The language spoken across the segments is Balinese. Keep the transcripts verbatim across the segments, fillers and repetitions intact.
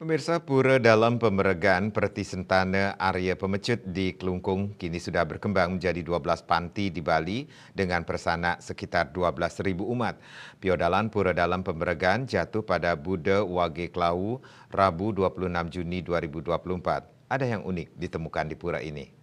Pemirsa, Pura Dalem Pemeregan Pertisentana Arya Pemecut di Klungkung kini sudah berkembang menjadi dua belas panti di Bali dengan persana sekitar dua belas ribu umat. Piodalan Pura Dalem Pemeregan jatuh pada Buda Wage Klawu, Rabu dua puluh enam Juni dua ribu dua puluh empat. Ada yang unik ditemukan di pura ini.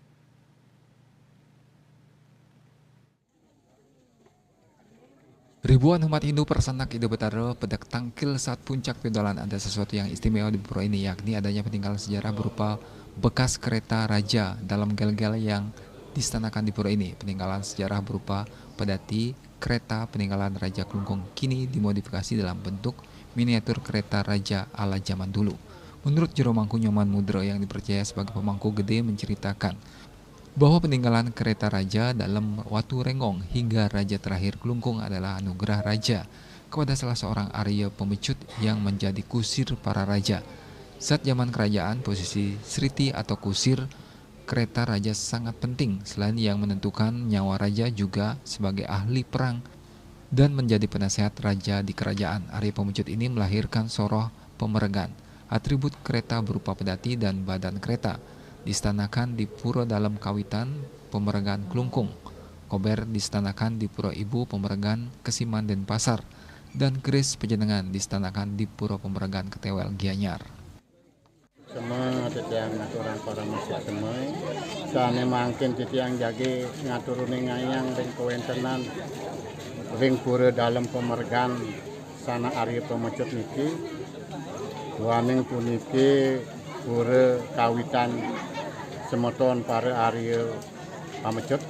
Ribuan umat Hindu persanak Ida Betara pedek tangkil saat puncak piodalan. Ada sesuatu yang istimewa di pura ini, yakni adanya peninggalan sejarah berupa bekas kereta raja dalam gel-gel yang distanakan di pura ini. Peninggalan sejarah berupa pedati kereta peninggalan Raja Klungkung kini dimodifikasi dalam bentuk miniatur kereta raja ala zaman dulu. Menurut Jero Mangku Nyoman Mudra yang dipercaya sebagai pemangku gede menceritakan, bahwa peninggalan kereta raja dalam Watu Renggong hingga raja terakhir Klungkung adalah anugerah raja kepada salah seorang Arya Pemecut yang menjadi kusir para raja. Saat zaman kerajaan, posisi sriti atau kusir kereta raja sangat penting. Selain yang menentukan nyawa raja, juga sebagai ahli perang dan menjadi penasehat raja di kerajaan. Arya Pemecut ini melahirkan soroh pemeregan. Atribut kereta berupa pedati dan badan kereta distanakan di Pura Dalem Kawitan Pemeregan Klungkung, Kober distanakan di Pura Ibu Pemeregan Kesiman Denpasar, dan Keris Pejenengan distanakan di Pura Pemeregan Ketewel Gianyar. Sema titiang ngaturang para musik sema. Sane mangkin titiang jagi ngaturune ngayang ring kawentenan ring Pura Dalem Pemeregan Sanak Arya Pemecut niki. Duaning puniki pura kawitan semeton para Arya Pamecut.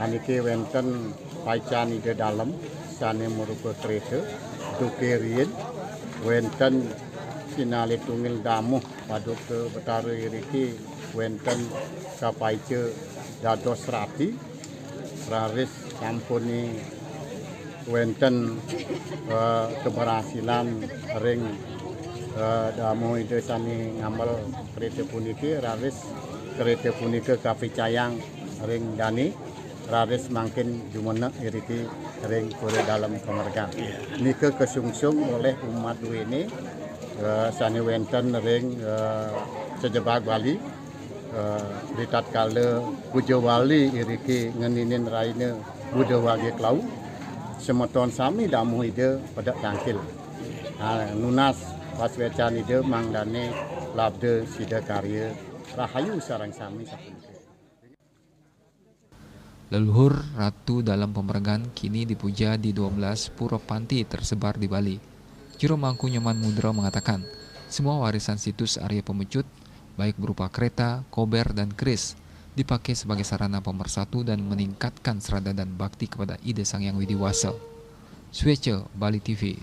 Aniki wenten paican Ida Dalem sane marupa kereta, duke riin, wenten sinalih tunggil damuh paduka Betara iriki, wenten kapaica dados rati, raris sampune wenten, eh, keberhasilan ring, eh, damuh Ida sane ngamel kereta puniki, raris kereta punika kapicayang ring dane, raris mangkin jumenek iriki ring Pura Dalem Pemeregan. Nika kasungsung olih umat duene, eh, sane wenten ring, eh, sajebag Bali, eh, ritatkala Puja Wali iriki ngeninin raina Buda Wage Klawu, semeton sami damuh Ida pedek tangkil. Ha, nunas pasuecan Ida mangdane labda sida karya rahayu sareng sami sapunika. Leluhur Ratu Dalem Pemeregan kini dipuja di dua belas pura panti tersebar di Bali. Jero Mangku Nyoman Mudra mengatakan, semua warisan situs Arya Pemecut, baik berupa kereta, kober, dan keris, dipakai sebagai sarana pemersatu dan meningkatkan serada dan bakti kepada Ida Sang Hyang Widi Wasa. Sueca, Bali T V,